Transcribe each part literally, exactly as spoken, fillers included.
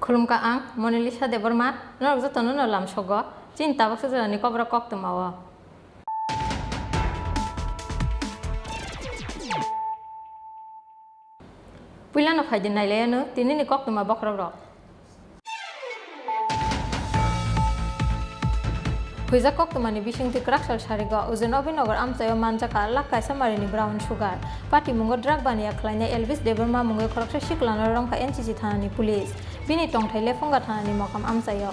Khulumkha ang Monalisa Debbarma, norok jotono no lamsogo chini tabuk swk jora ni Kokborok koktwma o. Puilano phaidi nailaiano tinini koktwma bokhorok rok. Huijak koktwmani bisingtwi kwraksal sarigo Ujen Obinagar amchaio manjakha lakh kaisa marini brown sugar. Patimungo drug baniya khlainai Elvis Debbarma mungwi khoroksa siklano romkha N C C thanani police. Bini tongthai Lephunga thanani mokam amchaio.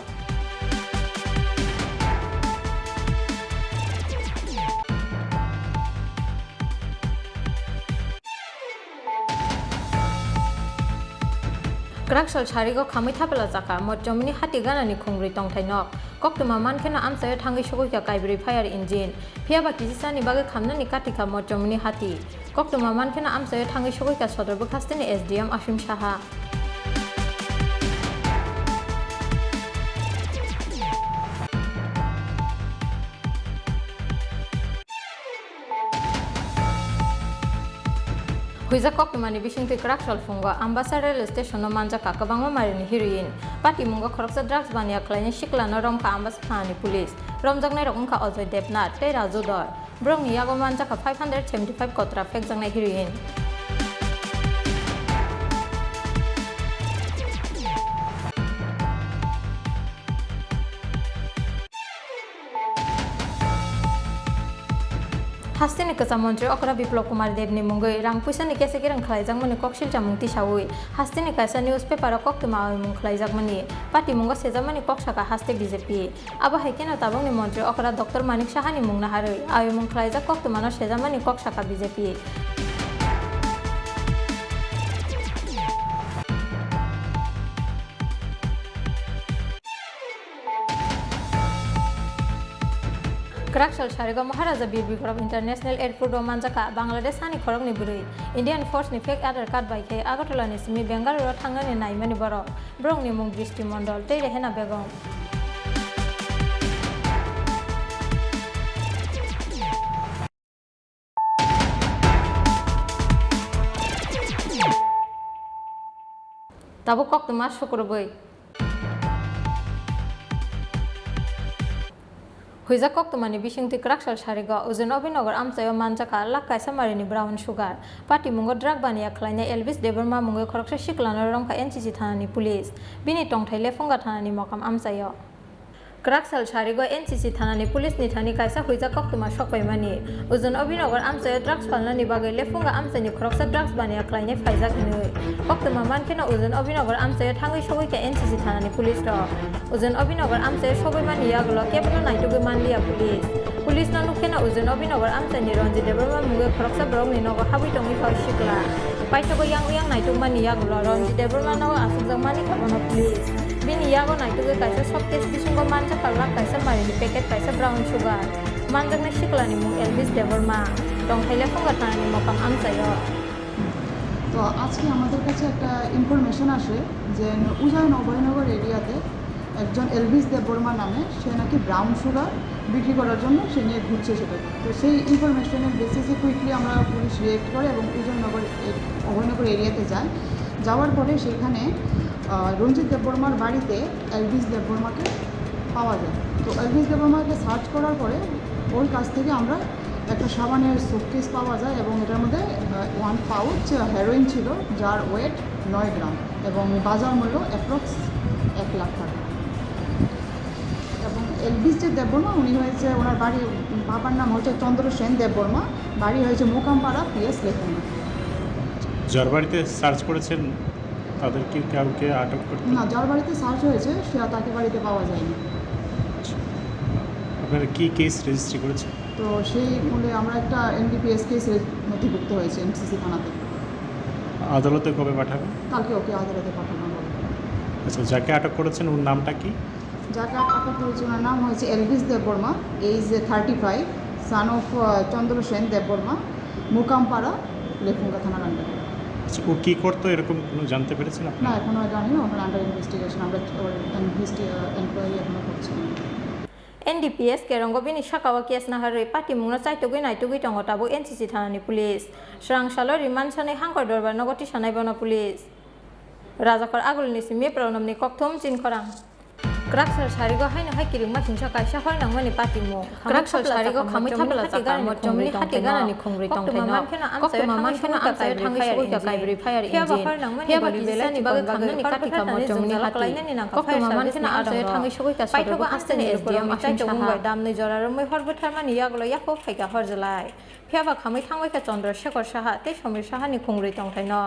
Kwraksal sarigo khamwi thapela chakha, Motchomuni hati ganani khungrwi tongthai nok. Koktwma mankheno amchaio thangwi sogwikha kaibrwi fire engine. Phiyaba kisisani bagwi khamnani katikha Motchomuni hati. Koktwma mankheno amchaio thangwi sogwikha Sodor bwkhasteni S D M Asim Saha. Huijak koktwmani bisingtwi kwraksal phungo Ambasa rail station-o manjakha kwbangma marini heroin. Patimungo khoroksa drugs baniya khlainai siklano romkha Ambasa thanani police. Romjaknairok wngkha Ajoy Debnath tei Raju Dor. Borokni yago manjakha five hundred seventy five kotra phekjaknai heroin. Hasteni kwcham montri okra Biplop Kumar Debni mungwi rang puisani kesa kereng khlaijakmani kok silchamung tisaui hasteni kaisa newspaper-o koktwma aimung khlaijakmani patimungo sejakmani kok sakha haste B J P. Abo hai kheno tabukni montri okra Doctor Manik Sahani mung naharwi aimung khlaijak koktwmano sejakmani kok sakha B J P. Kwraksal sarigo Maharaja Bir Bikram International Airport o manjakha Bangladesh hani khorokni bwrwi. Indian Force ni fake Aadhaar card bai khe Agartala ni simi Bengaluru o thangnani naimani borok. Borokni mung Dristi Mondol tei Rehena Begum. Tabuk koktwma sukurubui. Huijak koktwmani bisingtwi kwraksal sarigo Ujen Obinagar amchaio manjakha lakh kaisa marini brown sugar. Patimungo drug baniya khlainai Elvis Debbarma mungwi khoroksa siklano romkha N C C thanani police. Bini tongthai Lephunga thanani mokam amchaio. Kwraksal sarigo N C C thanani police ni thani kaisa huijak koktwma sokpaimani. Ujen Obinagar amchaio drugs palnani bagwi Lephunga amchaini khoroksa drugs baniya khlainai phaijak hinwi. Koktwma mankheno Ujen Obinagar amchaio thangwi sogwikha N C C thanani police rok. Ujen Obinagar amchaio sogwimani yagulo kebono naitugwi manliya police. Police no nukkheno Ujen Obinagar amchaini Ranjit Debbarma mungwi khoroksa borokni nogo habwi tongwi phai sikla. Paithago yang uyang naitukmani yagulo Ranjit Debbarma no asukjakmani kha bono police. Bini yago naitugwi kaisa soft case bisingo manjakha lakh kaisa marini packet kaisa brown sugar. Manjaknai siklani mung Elvis Debbarma. Tongthai Lephunga thanani mokam amchaio. তো আজকে আমাদের কাছে একটা ইনফরমেশন আসে যে উজান অভয়নগর এরিয়াতে একজন এলভিস দেববর্মা নামে সে নাকি ব্রাউন সুগার বিক্রি করার জন্য সে নিয়ে ঘুরছে সেটা। তো সেই ইনফরমেশনের বেসিসে কুইকলি আমরা পুলিশ রিয়েক্ট করে এবং উজাননগর এ-, অভয়নগর এরিয়াতে যাই। যাওয়ার পরে সেখানে, আহ, রঞ্জিত দেববর্মার বাড়িতে এলভিস দেববর্মাকে পাওয়া যায়। তো এলভিস দেববর্মাকে সার্চ করার পরে ওর কাছ থেকে আমরা একটা সাবানের সুটকেস পাওয়া যায় এবং এটার মধ্যে, আহ, ওয়ান পাউচ হেরোইন ছিল, যার ওয়েট নয় গ্রাম এবং বাজার মূল্য অ্যাপ্রক্স এক লাখ টাকা। এবং এলভিস যে দেববর্মা, উনি হয়েছে, ওনার বাড়ি, বাবার নাম হচ্ছে চন্দ্রসেন দেববর্মা, বাড়ি হয়েছে মোকামপাড়া, পিএস লেখুঙ্গা। যার বাড়িতে সার্চ করেছেন, তাদের কি কাউকে আটক করতে? না, যার বাড়িতে সার্চ হয়েছে, সে, তাকে বাড়িতে পাওয়া যায়নি। আপনারা কি কেস রেজিস্ট্রি করেছেন? তো সেই মূলে আমরা একটা এনডিপিএস কেস রে-, নথিভুক্ত হয়েছে এমসিসি থানাতে। আদালতে কবে পাঠাবেন? কালকে ওকে আদালতে পাঠানো হবে। আচ্ছা, যাকে আটক করেছেন ওর নামটা কি? যাকে আটক করেছে ওনার নাম হয়েছে Elvis Debbarma, age thirty five, son of, ah, Chandrasen Debbarma, Mokampara, Lefunga থানার আন্ডারে। আচ্ছা, ও কি করতো এরকম কোনো জানতে পেরেছেন আপনি? না, এখনো জানি না, ওনার আন্ডার ইনভেস্টিগেশন, আমরা ওর ইনভেস্টি-, আহ, এনকোয়ারি এখনো করছি। NDPS kerongo bini sakao case naharwi patimungno chaitugwi naitugwi tongo tabuk NCC thanani police. Swrangsalo remand sanwi hangkor dorbar nogo tisanai bono police. Rajakhor Agulini simi Pranamni kokthum chinkhorang. Kwraksal sarigo haino hai kiringma singsa kaisa hor nangmani patimung. Kwraksal sarigo khamwi thapla chakha mochomni hati ganani khungri tongthaino. Koktwma mankheno amchaio thangwi sugwi ka kaibrwi fire engine. Phiya ba hor nangmani boli belai chikon bagwi hor bwtharnani jwngjal khlainani nangkha fire service ni adongrok. Paithago amchaini lukurokni chaitokmung bai damnwi jora romwi hor bwtharmani yagulo yaphok phaikha hor jwlai. Phiya ba khamwi thangbaikha Chandra Shekhar Saha tei Samir Saha ni khungri tongthaino.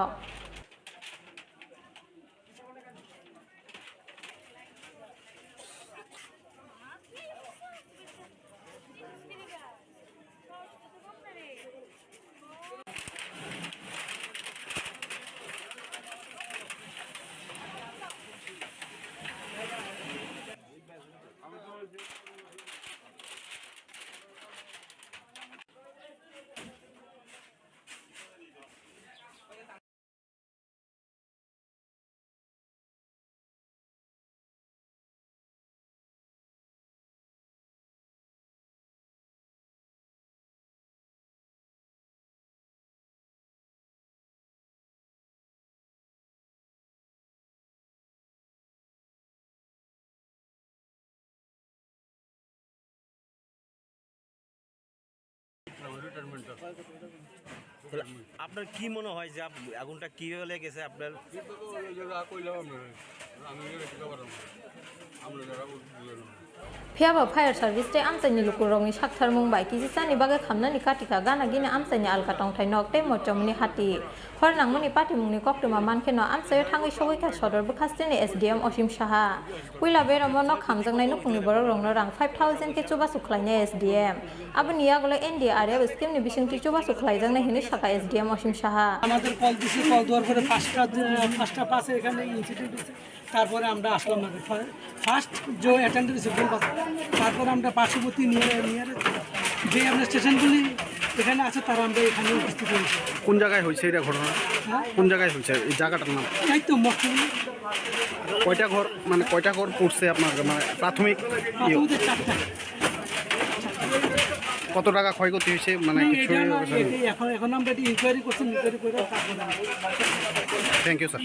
তাহলে আপনার কি মনে হয় যে আপ-, আগুনটা কিভাবে লেগেছে আপনার? আমি এটা বলতে পারবো না। আমরা যারা বলতে পারবো না। Phiya ba fire service tei amchaini lukurokni saktharmung bai kisisani bagwi khamnani katikha gana gini amchaini alka tongthai nok tei mochomni hati. Hor nangmani patimungni koktwma mankheno amchaio thangwi sogwi kha sodor bwkhasteni S D M Osim Saha. Puila beramo nok khamjaknai nukhungni borokrokno rang five thousand khe chubachu khlainai S D M. Aboni yagulo N D R F scheme ni bisingtwi chubachu khlaijaknai hinwi sakha S D M Osim Saha. আমাদের কল দিছি, কল দেওয়ার পরে পাঁচটা, পাঁচটা পাঁচে এখানে ইনসিডেন্ট হয়েছে। তারপরে আমরা আসলাম না। ফা-, ফার্স্ট যে অ্যাটেন্ডেন্ট হয়েছে গোলবাজার, তারপরে আমরা পার্শ্ববর্তী নিয়ার, নিয়ার যে আমরা স্টেশনগুলি এখানে আছে, তারা আমরা এখানে উপস্থিত হয়েছি। কোন জায়গায় হয়েছে এটা ঘটনা? হ্যাঁ? কোন জায়গায় হয়েছে এই জায়গাটার নাম? এই তো মঠগুলি। কয়টা ঘর, মানে কয়টা ঘর পড়ছে আপনার, মানে প্রাথমিক ইয়ে? প্রাথমিক চারটা। কত টাকা ক্ষয়ক্ষতি হয়েছে, মানে না, কিছু এটা ইয়ে না, করছেন? এটা এখন, এখন আমরা এটা ইনকোয়ারি করছি, ইনকোয়ারি করে তারপরে আমরা থ্যাংক ইউ স্যার।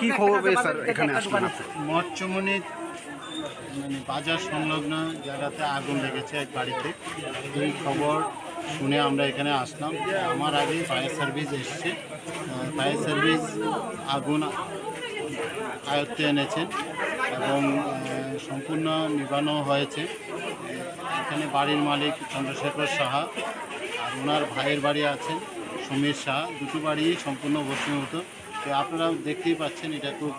কি খবর পেয়ে স্যার এখানে আসলেন আপনি? মঠচমনির মানে বাজার সংলগ্ন জায়গাতে আগুন লেগেছে এক বাড়িতে। এই খবর শুনে আমরা এখানে আসলাম। আমার আগে ফায়ার সার্ভিস এসছে। আহ, ফায়ার সার্ভিস আগুন আয়ত্তে এনেছেন এবং, আহ, সম্পূর্ণ নিবানো হয়েছে। এখানে বাড়ির মালিক চন্দ্রশেখর সাহা আর ওনার ভাইয়ের বাড়ি আছে সমীর সাহা, দুটো বাড়িই সম্পূর্ণ ভস্মীভূত। তো আপনারা দেখতেই পাচ্ছেন, এটা খুব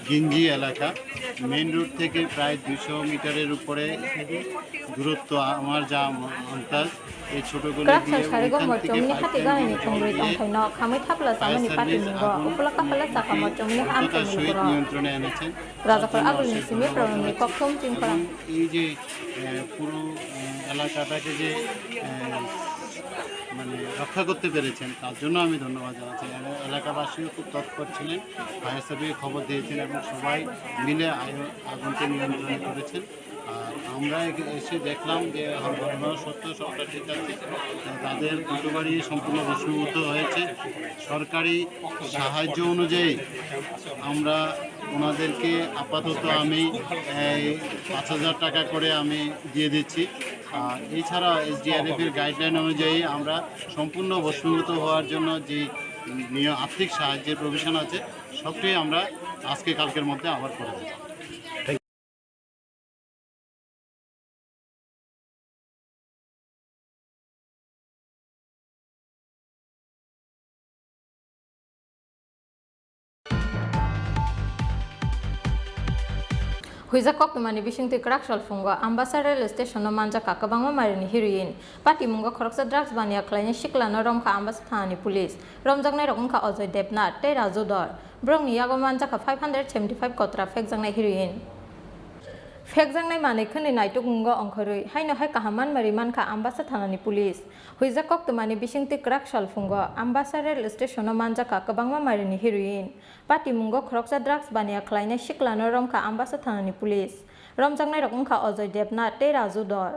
ঘিঞ্জি এলাকা, মেইন রোড থেকে প্রায় দুইশো মিটারের উপরে দূরত্ব। আমার যা আন্দাজ, এই ছোট গলি দিয়ে ওইখান থেকে ফায়ার সার্ভিসের লোকজন গিয়ে ফায়ার সার্ভিস আগুন অতটা শহীদ নিয়ন্ত্রণে এনেছেন। তার জন্য অশেষ ধন্যবাদ জানাচ্ছি। এবং এই যে, আহ, পুরো, আহ, এলাকাটাকে যে, আহ, মানে রক্ষা করতে পেরেছেন, তার জন্য আমি ধন্যবাদ জানাচ্ছি। এলা-, এলাকাবাসীও খুব তৎপর ছিলেন, ফায়ার সার্ভিসে খবর দিয়েছেন এবং সবাই মিলে আয়-, আগুনকে নিয়ন্ত্রণে করেছেন। আর আমরা এ-, এসে দেখলাম যে ঘটনা সত্য, সবটা ঠিক আছে। তাদের দুটো বাড়ি সম্পূর্ণ ভস্মীভূত হয়েছে। সরকারি সাহায্য অনুযায়ী আমরা ওনাদেরকে আপাতত আমি এই পাঁচ হাজার টাকা করে আমি দিয়ে দিচ্ছি। আর এছাড়া এসডিআরএফ এর গাইডলাইন অনুযায়ী আমরা সম্পূর্ণ ভস্মীভূত হওয়ার জন্য যে নিয়-, আর্থিক সাহায্যের প্রভিশন আছে, সবটাই আমরা আজকে কালকের মধ্যে আবার করে দেব। Huijak koktwmani bisingtwi kwrak salphungo Ambasa rail station-o manjakha kwbangma marini heroin. Patimungo khoroksa drugs baniya khlainai siklano romkha Ambasa thanani police. Romjaknairok wngkha Ajoy Debnath tei Raju Dor. Borokni yago manjakha five hundred seventy five kotra phekjaknai heroin. Phekjaknai manwi khwnwi naitukmungo ongkhorwi haino hai kaham manmari mankha Ambasa thanani police. Huijak koktwmani bisingtwi kwrak salphungo Ambasa rail station-o manjakha kwbangma marini heroin. Patimungo khoroksa drugs baniya khlainai siklano romkha Ambasa thanani police. Romjaknairok wngkha Ojoy Debnath tei Raju Dor.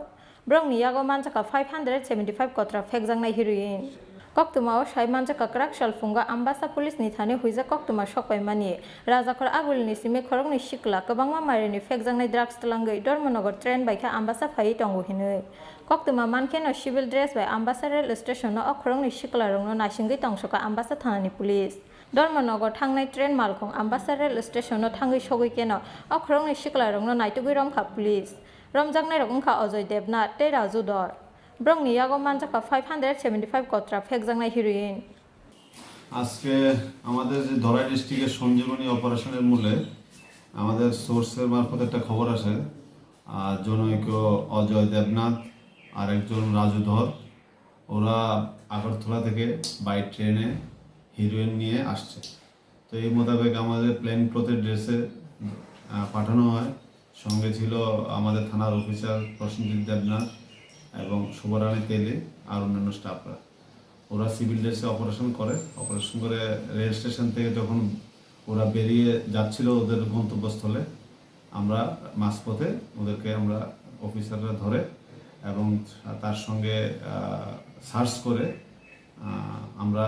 Borokni yago manjakha five hundred seventy five kotra phekjaknai heroin. Koktwmao sai manjakha kwrak salphungo Ambasa police ni thani huijak koktwma sokpaimani. Rajakhor Agulini simi khoroknwi sikla kwbangma marini phekjaknai drugs twlangwi Dharmanagar train bai khe Ambasa phaiwi tongo hinwi. Koktwma mankheno civil dress bai Ambasa rail station-o o khoroknwi siklarokno naisingwi tongsokha Ambasa thanani police. Dharmanagar thangnai train malkhung Ambasa rail station-o thangwi sogwi keno o khoroknwi siklarokno naitugwi romkha police. Romjaknairok wngkha Ojoy Debnath tei Raju Dor. Borokni yago manjakha five hundred seventy five kotra phekjaknai heroin. আজকে আমাদের যে ধলাই ডিস্ট্রিক্টের সঞ্জীবনী অপারেশনের মূলে আমাদের সোর্সের মারফত একটা খবর আসে, আহ, জনৈক অজয় দেবনাথ আর একজন রাজু ধর, ওরা আগরতলা থেকে বাই ট্রেনে হিরোইন নিয়ে আসছে। তো এই মোতাবেক আমাদের প্লেন ক্লথের ড্রেসে, আহ, পাঠানো হয়। সঙ্গে ছিল আমাদের থানার অফিসার প্রসেনজিৎ দেবনাথ এবং শুভরানী তেলি আর অন্যান্য স্টাফরা। ওরা সিভিল ড্রেসে অপারেশন করে, অপারেশন করে রেল স্টেশন থেকে যখন ওরা বেরিয়ে যাচ্ছিল ওদের গন্তব্যস্থলে, আমরা মাঝপথে ওদেরকে আমরা অফিসাররা ধরে এবং তার সঙ্গে, আহ, সার্চ করে, আহ, আমরা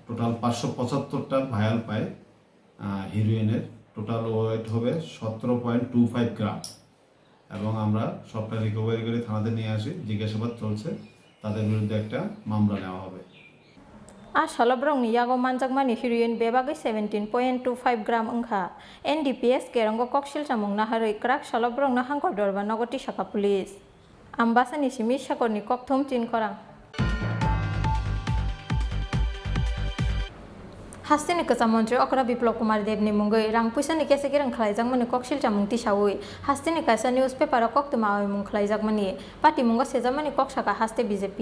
টোটাল পাঁচশো পঁচাত্তরটা ভায়াল পাই, আহ, হিরোইনের। টোটাল ওয়েট হবে সতেরো পয়েন্ট টু ফাইভ গ্রাম এবং আমরা সবটা রিকভারি করে থানাতে নিয়ে আসি, জিজ্ঞাসাবাদ চলছে, তাদের বিরুদ্ধে একটা মামলা নেওয়া হবে। A salo borokni yago manjakmani heroin bebagwi seventeen point two five gram wngkha. N D P S kerongo koksil chamung naharwi kwrak salo borokno Hangkor Dorbar nogo tisakha police. Ambasani simi Sakorni kokthum chinkorang. Hasteni kwcham montri okra Biplab Kumar Debni mungwi rang puisani kese kereng khlaijakmani koksil chamung tisawi hasteni kaisa newspaper-o koktwma awimung khlaijakmani patimungo sejamani kok saka haste B J P.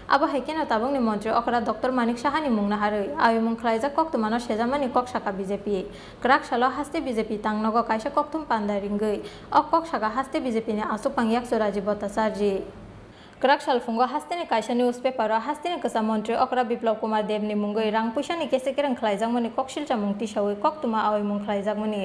Abo hai kheno tabukni montri okra Doctor Manik Sahani mung naharwi awimung khlaijak koktwmano sejamani kok saka B J P. Kwrak salo haste B J P tangnogo kaisa kokthum panda ringwi o kok saka haste B J P ni achukphang yakchu Rajiv Bhattacharjee. Kwrak salphungo hasteni kaisa newspaper-o hasteni kwcham montri okra Biplab Kumar Debni mungwi rang puisani kese kereng khlaijakmani koksil chamung tisawi koktwma awimung khlaijakmani.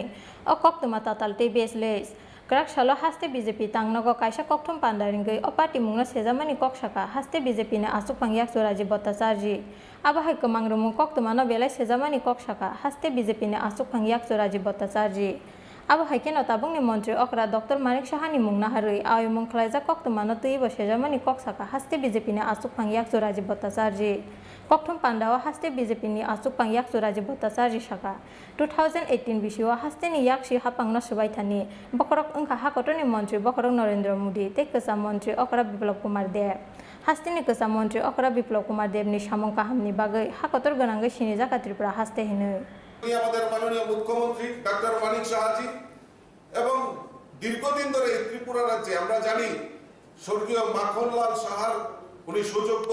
O koktwma tatal tei baseless. Kwrak salo haste B J P tangnogo kaisa kokthum panda ringwi o party mungno sejamani kok saka haste B J P ni achukphang yakchu Rajiv Bhattacharjee. Abo hai kwmang rwmung koktwmano belai sejamani kok saka haste B J P ni achukphang yakchu Rajiv Bhattacharjee. Abo hai kheno tabukni montri okra Doctor Manik Sahani mung naharwi awimung khlaijak koktwmano twibo sejamani kok saka haste B J P ni achukphang yakchu Rajiv Bhattacharjee. Kokthum pandao haste B J P ni achukphang yakchu Rajiv Bhattacharjee saka, two thousand eighteen bisio hasteni yaksi hapangno swbai thani bokhorok wngkha ha kotorni montri bokhorok Narendra Modi tei kwcham montri okra Biplab Kumar Deb. Hasteni kwcham montri okra Biplab Kumar Debni samung kahamni bagwi ha kotor gwnangwi sinijakha Tripura haste hinwi. আমাদের মাননীয় মুখ্যমন্ত্রী ডাক্তার মানিক সাহাজি এবং দীর্ঘদিন ধরে এই ত্রিপুরা রাজ্যে আমরা জানি স্বর্গীয় মাখনলাল সাহার উনি সুযোগ্য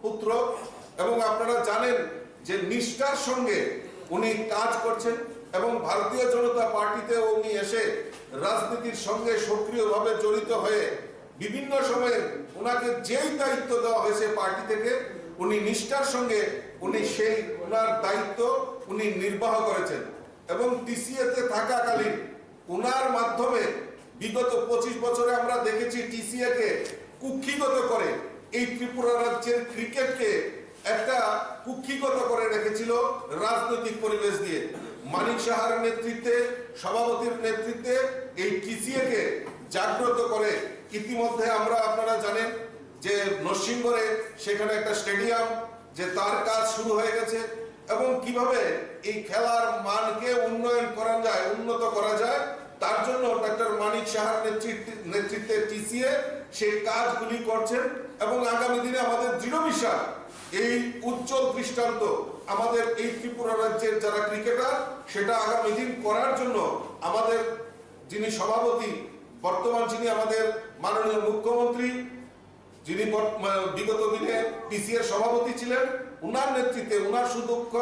পুত্র এবং আপনারা জানেন যে নিষ্ঠার সঙ্গে উনি কাজ করছেন এবং ভারতীয় জনতা পার্টিতে উনি এসে রাজনীতির সঙ্গে সক্রিয়ভাবে জড়িত হয়ে বিভিন্ন সময়ে ওনাকে যেই দায়িত্ব দেওয়া হয়েছে পার্টি থেকে, উনি নিষ্ঠার সঙ্গে উনি সেই ওনার দায়িত্ব উনি নির্বাহ করেছেন এবং টিসিএতে থাকাকালীন ওনার মাধ্যমে বিগত পঁচিশ বছরে আমরা দেখেছি টিসিএকে কুক্ষিগত করে এই ত্রিপুরা রাজ্যের ক্রিকেটকে একটা কুক্ষিগত করে রেখেছিল রাজনৈতিক পরিবেশ দিয়ে। মানিক সাহার নেতৃত্বে, সভাপতির নেতৃত্বে এই টিসিএকে জাগ্রত করে ইতিমধ্যে আমরা, আপনারা জানেন যে নরসিংগড়ে সেখানে একটা স্টেডিয়াম, যে তার কাজ শুরু হয়ে গেছে এবং কিভাবে এই খেলার মানকে উন্নয়ন করা যায়, উন্নত করা যায়, তার জন্য ডাক্তার মানিক সাহার নেতৃত্বে, নেতৃত্বে টিসিএ সেই কাজগুলি করছেন এবং আগামী দিনে আমাদের দৃঢ় বিশ্বাস এই উজ্জ্বল দৃষ্টান্ত আমাদের এই ত্রিপুরা রাজ্যের যারা ক্রিকেটার সেটা আগামী দিন করার জন্য আমাদের যিনি সভাপতি, বর্তমান যিনি আমাদের মাননীয় মুখ্যমন্ত্রী, যিনি বর্ত-, মা-, বিগত দিনে টিসিএর সভাপতি ছিলেন, ওনার নেতৃত্বে, ওনার সুদক্ষ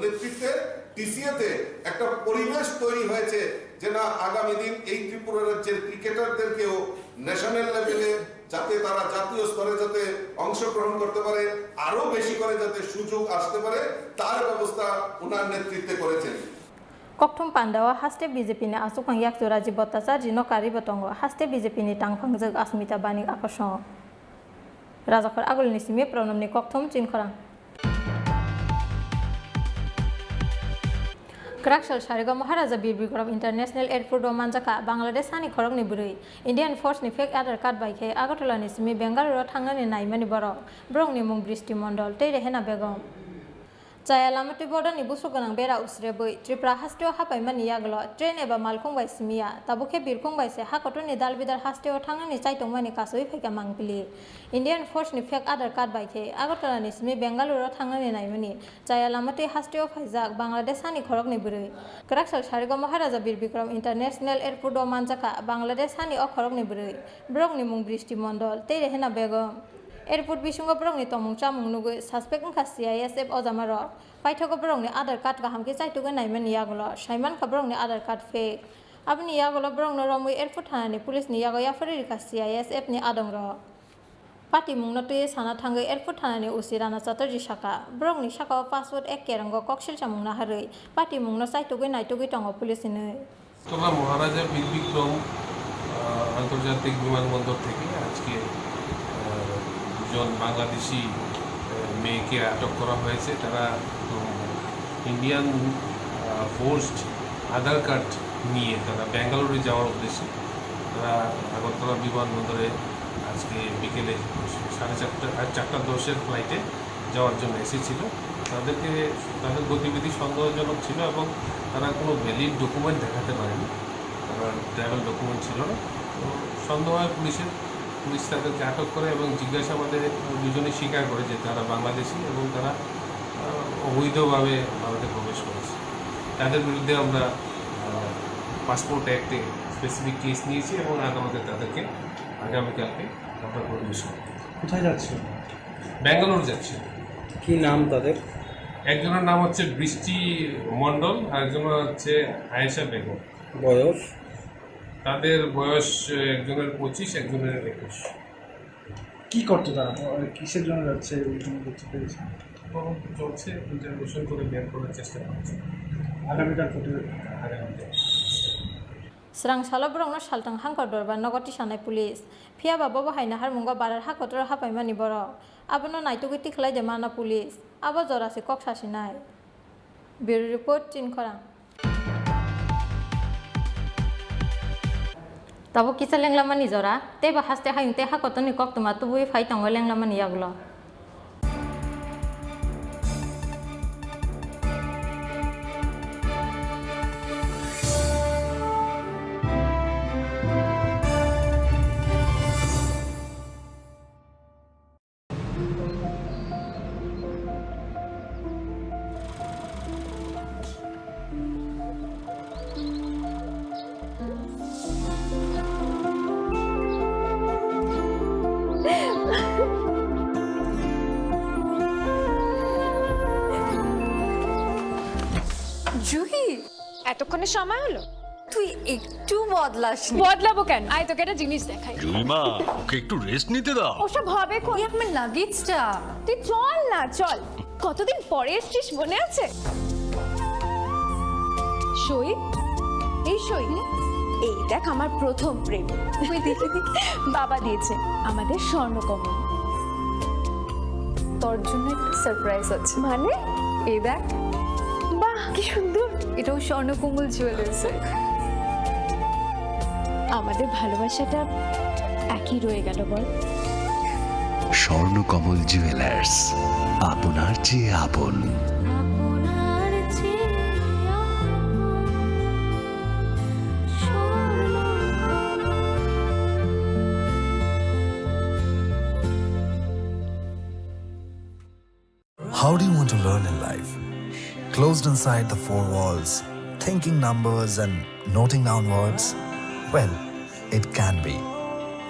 নেতৃত্বে টিসিএতে একটা পরিবেশ তৈরি হয়েছে যেন আগামী দিন এই ত্রিপুরা রাজ্যের ক্রিকেটারদেরকেও ন্যাশনাল লেভেলে যাতে তারা জাতীয় স্তরে যাতে অংশগ্রহণ করতে পারে, আরো বেশি করে যাতে সুযোগ আসতে পারে, তার ব্যবস্থা ওনার নেতৃত্বে করেছেন। Kokthum pandao haste B J P ni achukphang yakchu Rajiv Bhattacharjee no karwi bo tongo, haste B J P ni tangphangjak Asmita Banik akosong. Rajakhor Agulni simi Pranobni kokthum chinkhorang. Kwraksal Sarigo Maharaja Bir Bikram International Airport o manjakha Bangladesh hani khorokni bwrwi. Indian Force ni fake Aadhaar card bai khe Agartala ni simi Bengaluru o thangnani naimani borok. Borokni mung Bristi Mondol tei Rehena Begum. Chaya lama twi border ni busuk gwnang bera usrebwi Tripura haste o hapaimani yagulo train eba malkhung bai simi ya, tabuk khe birkhung bai se ha kotor ni dalbidal haste o thangnani chaitongmani kasawi phaikha mangpili. Indian Force ni fake Aadhaar card bai khe Agartala ni simi Bengaluru o thangnani naimani chaya lama twi haste o phaijak Bangladesh hani khorokni bwrwi. Kwraksal Sarigo Maharaja Bir Bikram International Airport o manjakha Bangladesh hani o khorokni bwrwi. Borokni mung Bristi Mondol tei Rehena Begum. Airport bisingo borokni tongmung chamung nugwi suspect wngkha C I S F ojamarok. Paithago borokni Aadhaar card kaham khe chaitugwi naimani yagulo saimankha borokni Aadhaar card fake. Aboni yagulo borokno romwi airport thanani police ni yago yapharwi rikha C I S F ni adongrok. Patimungno twiwi sana thangwi airport thanani O C Rana Chatterjee sakha, borokni sakao passport ek kerango koksil chamung naharwi patimungno chaitugwi naitugwi tongo police hinwi. Agartala মহারাজা বীর বিক্রম, আহ, আন্তর্জাতিক বিমানবন্দর থেকে আজকে, আহ, দুজন বাংলাদেশি, আহ, মেয়েকে আটক করা হয়েছে। তারা, উম, ইন্ডিয়ান, আহ, ফোর্সড আধার কার্ড নিয়ে তারা ব্যাঙ্গালোরে যাওয়ার উদ্দেশ্যে তারা আগরতলা বিমানবন্দরে আজকে বিকেলে সাড়ে চারটা, আহ, চারটা দশের ফ্লাইটে যাওয়ার জন্য এসেছিল। তাদেরকে, তাদের গতিবিধি সন্দেহজনক ছিল এবং তারা কোনো ভ্যালিড ডকুমেন্ট দেখাতে পারেনি, তারা ট্রাভেল ডকুমেন্ট ছিল না। তো সন্দেহ হয় পুলিশের, পুলিশ তাদেরকে আটক করে এবং জিজ্ঞাসাবাদে দুজনেই স্বীকার করে যে তারা বাংলাদেশি এবং তারা, আহ, অবৈধভাবে ভারতে প্রবেশ করেছে। তাদের বিরুদ্ধে আমরা, আহ, পাসপোর্ট অ্যাক্টে স্পেসিফিক কেস নিয়েছি এবং আদালতে তাদেরকে আগামীকালকে আমরা প্রডিউস করব। কোথায় যাচ্ছিল? ব্যাঙ্গালোর যাচ্ছিল। কি নাম তাদের? একজনের নাম হচ্ছে বৃষ্টি মণ্ডল, আর একজনের হচ্ছে আয়েশা বেগম। বয়স? তাদের বয়স, আহ, একজনের পঁচিশ, একজনের একুশ। কি করতো তারা? তো, আহ, কিসের জন্য যাচ্ছে, ওই জন্য বুঝতে পেরেছি। তদন্ত চলছে, ইন্টারোগেশন করে বের করার চেষ্টা করছে। আগামীকাল কোর্টে? আগামীকাল। Swrang salo borokno saltang hangkor dorbar nogo tisanai police. Phiya ba bobo hai naharmungo barar ha kotoro hapaimani borok. Abono naitugwi tikhlai de mano police. Abo jora se kok sasinai. Bureau Report, Chinkhorang. Tabuk kisa lenglamani jora, tei ba haste hayung tei ha kotorni koktwma tubui phai tongo lenglamani yagulo. Juhi, এতক্ষণে সময় হলো? তুই একটু বদলাসনি। বদলাবো কেন? আয়, তোকে একটা জিনিস দেখাই। জুইমা, ওকে একটু রেস্ট নিতে দাও। ওসব হবে কোন? এই আমার লাগেজটা। তুই চল না, চল। কতদিন পরে এসছিস, মনে আছে? সই, এই সই। এই দেখ, আমার প্রথম প্রেম। বাবা দিয়েছে আমাদের স্বর্ণকমল। তোর জন্য একটা সারপ্রাইজ আছে। মানে? এই দেখ। বাহ, কি সুন্দর। এটাও স্বর্ণকমল জুয়েলার্সের। আমাদের ভালোবাসাটা একই রয়ে গেল, বল? স্বর্ণকমল জুয়েলার্স, আপনার চেয়ে আপন। How do you want to learn in life? Closed inside the four walls, thinking numbers and noting down words? Well, it can be.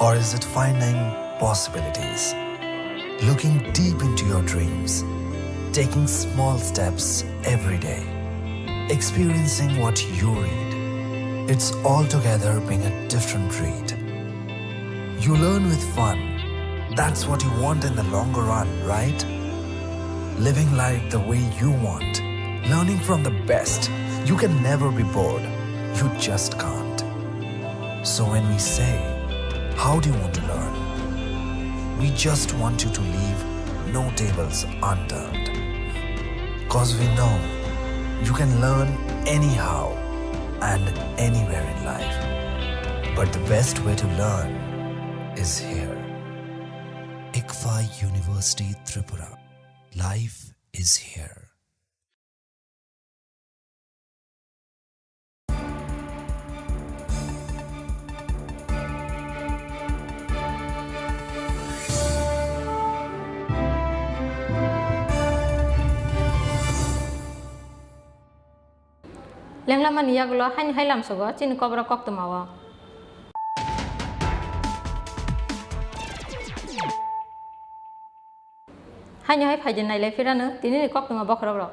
Or is it finding possibilities? Looking deep into your dreams, taking small steps every day, experiencing what you read, It's altogether being a different breed. You learn with fun. That's what you want in the longer run, right? Living life the way you want. Learning from the best. You can never be bored. You just can't. So when we say, "How do you want to learn?" we just want you to leave no tables unturned. 'Cause we know you can learn anyhow and anywhere in life. But the best way to learn is here. ICFAI University Tripura. Life is here. Lenglamani yagulo haini hai lamsogo chini Kokborok koktwmao. Haini hai phaidi nailai phirano tinini koktwma bokhorokrok.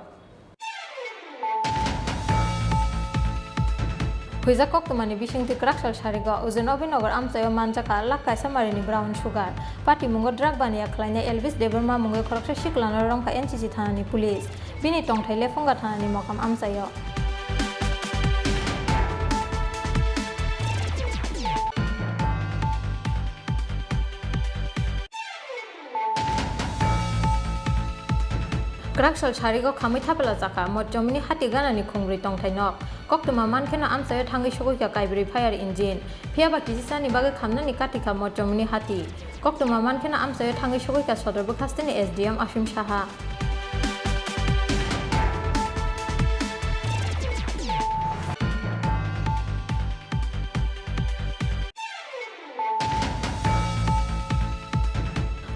Huijak koktwmani bisingtwi kwraksal sarigo Ujen Abhinagar amchaio manjakha lak kaisa marini brown sugar. Patimungo drug baniya khlainai Elvis Debbarma mungwi khoroksa siklano romkha N C C thanani police. Bini tongthai Lephunga thanani mokam amchaio. Kwraksal sarigo khamwi thapela chakha, Mochomuni hati ganani khungrwi tongthai nok. Koktwma mankheno amchaio thangwi sogwikha kaibrwi fire engine. Phiyaba kisisani bagwi khamnani katikha Mochomuni hati. Koktwma mankheno amchaio thangwi sogwikha sodor bwkhasteni S D M Asim Saha.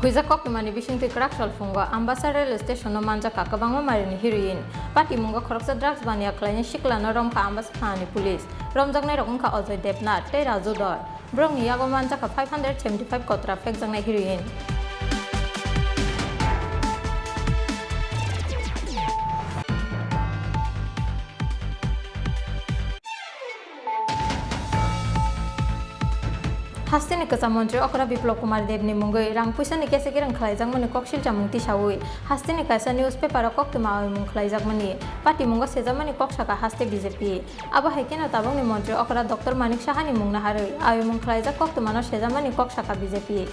Huijak koktwmani bisingtwi kwraksal phungo Ambasa rail station-o manjakha kwbangma marini heroin. Patimungo khoroksa drugs baniya khlainai siklano romkha Ambasa thanani police. Romjaknairok wngkha Ajoy Debnath tei Raju Dor. Borokni yago manjakha five hundred seventy five kotra phekjaknai heroin. Hasteni kwcham montri okra Biplab Kumar Debni mungwi rang puisani kese kereng khlaijakmani kok silchamung tisaui hasteni kaisa newspaper-o koktwma aoimung khlaijakmani patimungo sejakmani kok sakha haste B J P. Abo hai kheno tabukni montri okra Doctor Manik Sahani mung naharwi aoimung khlaijak koktwmano sejakmani kok sakha B J P.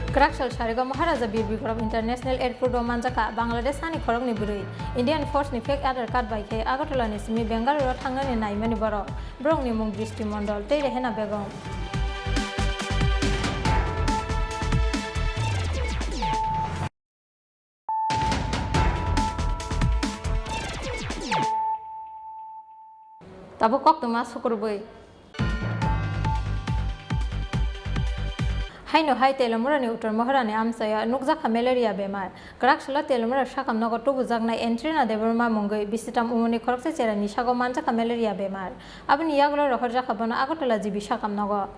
Kwraksal sarigo Maharaja Bir Bikram International Airport o manjakha Bangladesh hani khorokni bwrwi. Indian Force ni fake Aadhaar card bai khe Agartala ni simi Bengaluru o thangnani naimani borok. Borokni mung Dristi Mondol tei Rehena Begum. Tabuk koktwma sukurubui. Haino hai Telamurani Uttor Mohorani amchaio nukjakha malaria bemar. Kwraksalo Telamura sakam nogo tubujaknai Antrina Debbarma mungwi bisitam umorni khoroksa cherani sago manjakha malaria bemar. Aboni yagulo rohorjakha bono Agartala G B sakam nogo.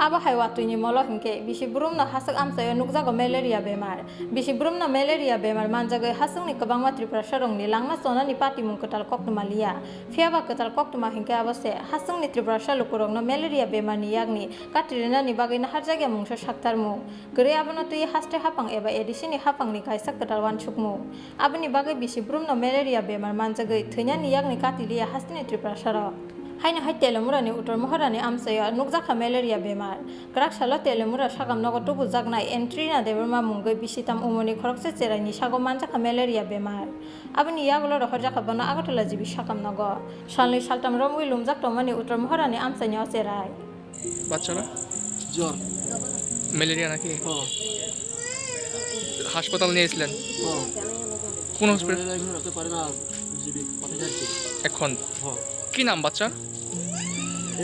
Abo hai watwini molo hinkhe bisi brumno haswk amchaio nukjago malaria bemar. Bisi brumno malaria bemar manjagwi haswkni kwbangma Tripurasarokni langma chonani patimung kwtal koktwma liya. Phiyaba kwtal koktwma hinkhe abo se, haswkni Tripurasa lukurokno malaria bemarni yakni kati rwnani bagwi naharjakya mungsa saktarmung. Kwrwi abono twiwi haste haphang eba A D C ni haphangni kaisa kwtal uansukmung. Aboni bagwi bisi brumno malaria bemar manjagwi thwinani yakni kati liya hasteni Tripurasarok. Haino hai Telemurani Uttor Mohorani amchaio nukjakha malaria bemar. Kwrak salo Telemura sakam nogo tubujaknai Entrina Debbarma mungwi bisitam umorni khoroksa cheraini sago manjakha malaria bemar. Aboni yagulo rohorjakha bono Agartala G B sakam nogo. Salnwi saltam romwi lumjak tongmani Uttor Mohorani amchaini o cherai. বাচ্চারা? জ্বর। ম্যালেরিয়া নাকি? হ্যাঁ। হাসপাতাল নিয়ে এসেছিলেন? হ্যাঁ। কোন hospital? Malaria এখন রাখতে পারে না, জিবি পাঠাতে যাচ্ছি। এখন? হ্যাঁ। কি নাম বাচ্চার?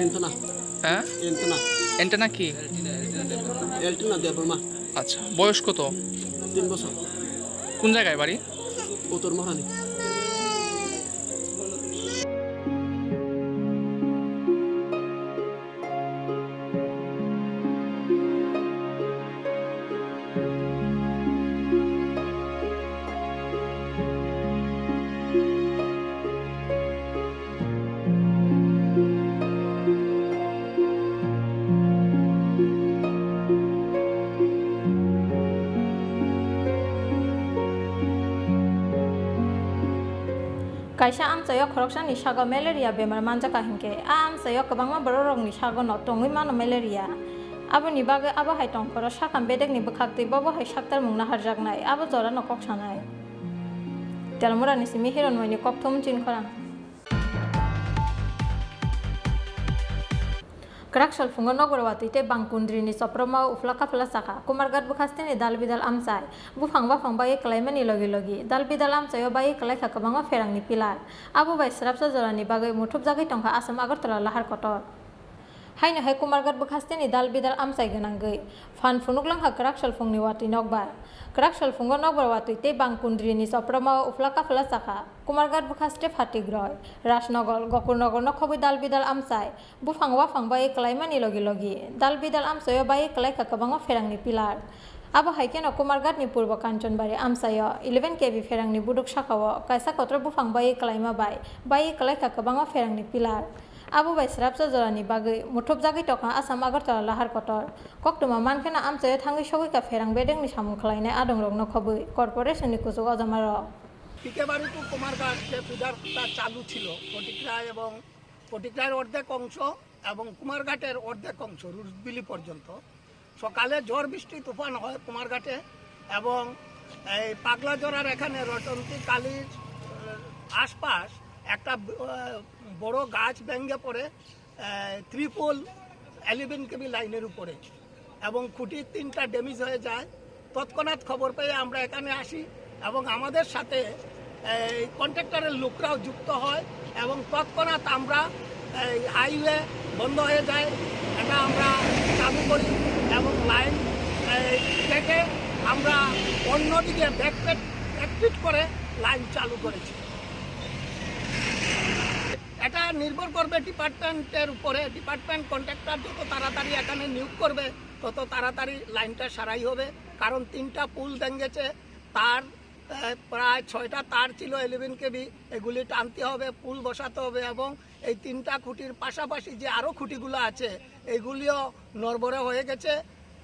এন্টনা। হ্যাঁ? এন্টনা। এন্টনা কি? এল্টনা দেববর্মা। আচ্ছা, বয়স কত? তিন বছর। কোন জায়গায় বাড়ি? উত্তর মহারানী। Kaisa amchaio khoroksani sago malaria bemar manjakha hinkhe, a amchaio kwbangma borokrokni sagono tongwi mano malaria. Aboni bagwi abo hai tongphoro sakam bedekni bwkhaktwi bobo hai saktarmung naharjaknai, abo jorano kok sanai. Telemurani simi Hironmoini kokthum Chinkhorang. Kwrak sal phungo nokbar watwi tei bang kundri ni chopropma o uphla kaphla chakha. Kumarghat bwkhasteni dal bidal amchai. Buphang baphang bai kwlaimani logi logi dal bidal amchaio bai kwlaikha kwbangma pherangni pillar. Abo bai srapsa jorani bagwi muthupjagwi tongkha Assam Agartala lahar kotor. Haino hai Kumarghat bwkhasteni dal bidal amchai gwnangwi phan phunuk langkha kwrak sal phungni watwi nokbar. Kwrak sal phungo nokbar watwi tei bang kundri ni chopropma o uphla kaphla chakha. Kumarghat bwkhaste Phatigroi, Rajnagar, Gokulnagar nokhobwi dal bidal amchai. Buphang waphang bai kwlaimani logi logi dal bidal amchaio bai kwlaikha kwbangma pherangni pillar. Abo hai kheno Kumarghatni Purbo Kanchanbari amchaio eleven K V pherangni buduk sakao kaisa kotor buphang bai kwlaima bai bai kwlaikha kwbangma pherangni pillar. Abo bai srapsa jorani bagwi muthupjagwi tongkha Assam Agartala lahar kotor. Koktwma mankheno amchaio thangwi sogwikha pherang bedekni samung khwlainai adongrok nokhobwi corporation ni kuchuk ojamarok. পিকেবাড়ি টু কুমারঘাট যে ফিডারটা চালু ছিল, ফটিকরায় এবং ফটিকরায়ের অর্ধেক অংশ এবং কুমারঘাটের অর্ধেক অংশ রুটবিলি পর্যন্ত। সকালে ঝড় বৃষ্টি তুফান হয় কুমারঘাটে এবং এই পাগলাঝড়ার এখানে রটন্তি কালীর, আহ, আশপাশ একটা, আহ, বড় গাছ ভেঙে পড়ে, আহ, ত্রিপল ইলেভেন কেভি লাইনের উপরে এবং খুঁটি তিনটা ড্যামেজ হয়ে যায়। তৎক্ষণাৎ খবর পেয়ে আমরা এখানে আসি এবং আমাদের সাথে এই কন্ট্রাক্টরের লোকরাও যুক্ত হয় এবং তৎক্ষণাৎ আমরা এই হাইওয়ে বন্ধ হয়ে যায়, এটা আমরা চালু করি এবং লাইন, এই, কেটে আমরা অন্যদিকে ব্যাকফিট, ব্যাকফিট করে লাইন চালু করেছি। এটা নির্ভর করবে ডিপার্টমেন্টের উপরে। ডিপার্টমেন্ট কন্ট্রাক্টর যত তাড়াতাড়ি এখানে নিয়োগ করবে, তত তাড়াতাড়ি লাইনটা সারাই হবে। কারণ তিনটা পুল ভেঙেছে, তার, আহ, প্রায় ছয়টা তার ছিল ইলেভেন কেভি, এগুলি টানতে হবে, পুল বসাতে হবে এবং এই তিনটা খুঁটির পাশাপাশি যে আরও খুঁটিগুলো আছে, এইগুলিও নড়বড়ে হয়ে গেছে।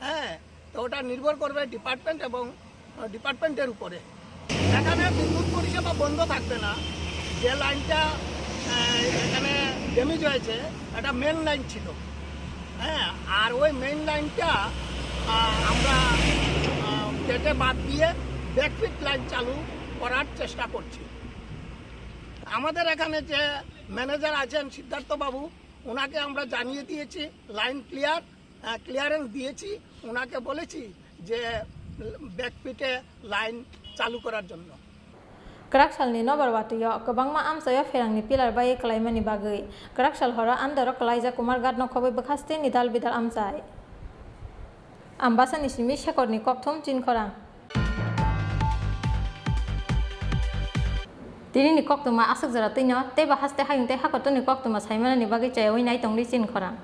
হ্যাঁ, তো ওটা নির্ভর করবে ডিপার্টমেন্ট এবং, আহ, ডিপার্টমেন্টের উপরে। এখানে বিদ্যুৎ পরিষেবা বন্ধ থাকবে না। যে লাইনটা, আহ, এখানে ড্যামেজ হয়েছে, এটা মেন লাইন ছিল। হ্যাঁ, আর ওই মেইন লাইনটা, আহ, আমরা, আহ, কেটে বাদ দিয়ে ব্যাকফিট লাইন চালু করার চেষ্টা করছি। আমাদের এখানে যে ম্যানেজার আছেন সিদ্ধার্থ বাবু, ওনাকে আমরা জানিয়ে দিয়েছি লাইন ক্লিয়ার, আহ, ক্লিয়ারেন্স দিয়েছি, ওনাকে বলেছি যে ব্যাকফিটে লাইন চালু করার জন্য। Kwrak salni nobar watwi-o kwbangma amchai-o pherangni pillar bai kwlaimani bagwi kwrak sal horo andaro kwlaijak Kumarghat nokhobwi bwkha steni dal bidal amchai. Ambasani simi Shekhorni kokthum Chinkhorang. Tinini koktwma aswk jora twino teibo haste hayung tei hakotorni koktwma saimanani bagwi chayawi nai tongdi Chinkhorang.